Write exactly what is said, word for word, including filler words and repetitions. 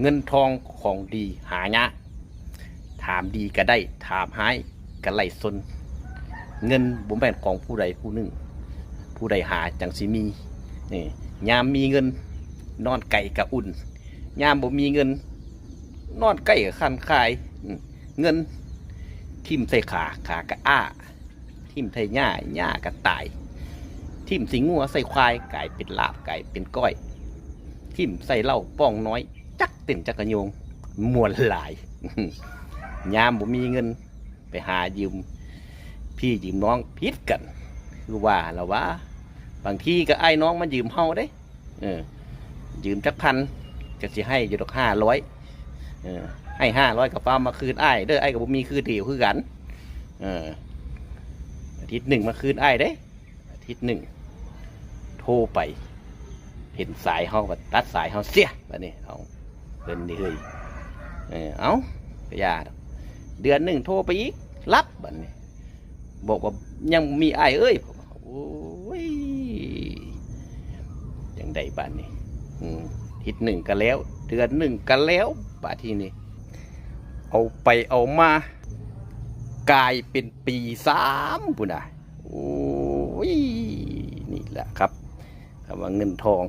เงินทองของดีหายาก ถามดีก็ได้ ถามฮ้ายก็ไร้ส้น เงินบ่แม่นของผู้ใดผู้หนึ่ง ผู้ใดหาจั่งสิมี นี่ ยามมีเงิน นอนใก้ก็อุ่น ยามบ่มีเงิน นอนใก้ก็คันคาย อืม เงิน ถิ่มใส่ขา ขาก็อ้า ถิ่มใส่หญ้า หญ้าก็ตาย ถิ่มใส่งัวใส่ควาย ก๋ายเป๋นลาบ ก๋ายเป๋นก้อย ถิ่มใส่เหล้าป๋องน้อย จักเต้นจักกะโยง ม่วนหลาย ยามบ่มีเงิน ไปหายืมพี่ยืมน้องผิดกั๋น คือว่าละวะ บางทีก็อ้ายน้องมายืมเฮาเด้ เออ ยืมจักพัน ก็สิให้อยู่ดอกห้าร้อย เออ ให้ห้าร้อยก็ฟ้าวมาคืนอ้ายเด้อ อ้ายก็บ่มีคืนเดียวคือกั๋น เออ อาทิตย์หนึ่งมาคืนอ้ายเด้ อาทิตย์หนึ่ง โทรไป เห็นสายเฮาก็ตัดสายเฮาเสีย บาดนี้ เอา เพิ่นนี่เฮ้ย เออ เอา ก็อย่าดอก เดือนหนึ่งโทรไปอีก รับ บาดนี้ บอกว่ายังมีอ้ายเอ้ย ผมว่า โอ้ย จั่งใดบาดนี้ อืม อาทิตย์หนึ่งก็แล้ว เดือนหนึ่งก็แล้ว บาดทีนี้ เอาไปเอามา ก๋ายเป๋นปี๋สามพุ้นน่ะ โอ้ย นี่แหละครับ คำว่าเงินทอง